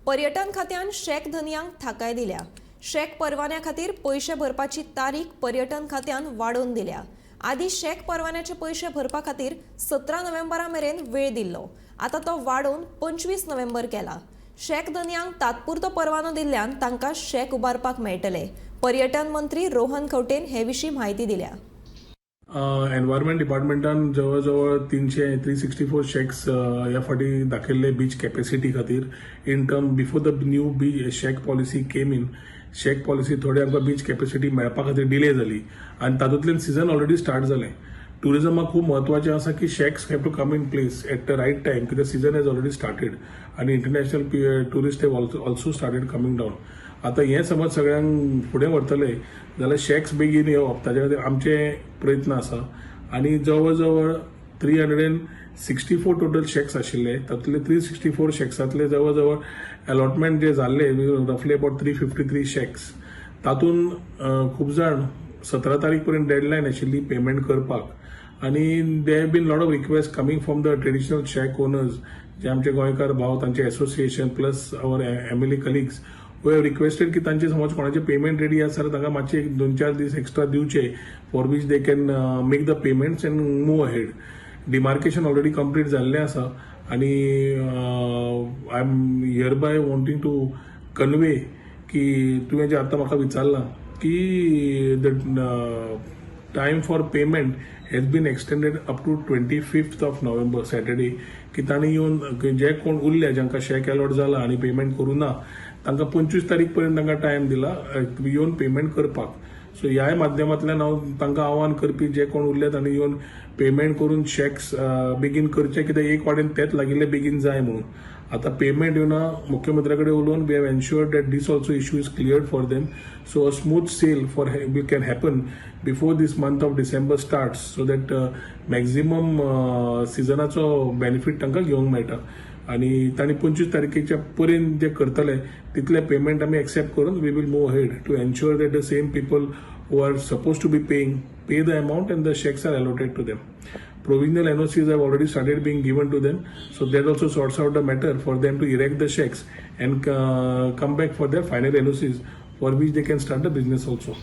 पर्यटन खात्यान शॅक धनयांक थाकाय दिल्या. शॅक परवान्या खातीर पयशे भरपाची तारीख पर्यटन खात्यान वाडोवन दिल्या. आदी शॅक परवान्याचे पयशे भरपा खातीर 17 नोव्हेंबरा मेरेन वेळ दिल्लो. आतां तो वाडोवन 25 नोव्हेंबर केला. शॅक धनयांक तात्पुरतो परवानो दिल्ल्यान तांकां शॅक उबारपाक मेळटले. पर्यटन मंत्री रोहन खंवटेन हे विशीं म्हायती दिल्या. एनवायरमेंट डिपार्टमेंटान जवळ जवळ 364 शॅक्स ह्या फावटी दाखयल्ले बीच कॅपॅसिटी खातीर in term before the new beach shack policy came in. Shack policy थोडी आमकां बीच कॅपॅसिटी मेळपा खातीर डिले जाली आनी तातूंतल्यान सिजन ऑलरेडी स्टार्ट जालें. टुरिजमाक खूब म्हत्वाचें आसा की shacks have to come in place at the right time, कित्याक सिजन हॅज ऑलरेडी स्टार्टेड आनी international tourist have also started coming down. आतां हें समज सगळ्यांक फुडें व्हरतले जाल्यार शॅक्स बेगीन येवप ताच्या खातीर आमचे प्रयत्न आसा. आनी जवळ जवळ 364 total shacks आशिल्ले. तातूंतले 364 शॅक्सांतले जवळ जवळ अलॉटमेंट जे जाल्ले, roughly about 353 shacks. तातूंत खूब जाण 17 तारीख पर्यंत डेडलायन आशिल्ली पेमेंट करपाक आनी there have been lot of request coming from the traditional shack owners, जे आमचे गोंयकार भाव, तांचे association plus our MLA colleagues who have requested की तांचे समज कोणाचे पेमेंट रेडी आसा जाल्यार तांकां मातशे एक दोन चार दीस एक्स्ट्रा दिवचे, for which they can make the payments and move ahead. Demarcation already complete जाल्लें आसा आनी I am hereby wanting to convey की तुवें जें आतां म्हाका विचारलां की the time for payment has been extended up to 25th of November, Saturday, की तांणी येवन जे कोण उरले, जांकां शॅक अलॉट जाला आनी पेमेंट करूं ना, तांकां 25 तारीख पर्यंत तांकां टायम दिला येवन पेमेंट करपाक. सो ह्याय माध्यमांतल्यान हांव तांकां आव्हान करपी, जे कोण उरले तांणी येवन पेमेंट करून शॅक्स बेगीन करचे, कित्याक एक वाटेन तेच लागिल्ले बेगीन जाय म्हणून. आतां पेमेंट येवना, मुख्यमंत्र्या कडेन उलोवन we have ensured that this also issue is cleared for them, so a smooth sale for we can happen before this month of December starts, so that maximum सिजनाचो बेनिफीट तांकां घेवंक मेळटा. आनी तांणी 25 तारखेच्या पर्यंत जे करतले तितले पेमेंट आमी एक्सेप्ट करून we will move ahead to ensure that the same people who are supposed to be paying pay the amount and the shacks are allotted to them. Provisional NOCs have already started being given to them, so that also sorts out the matter for them to erect the shacks and come back for their final NOCs, for which they can start the business also.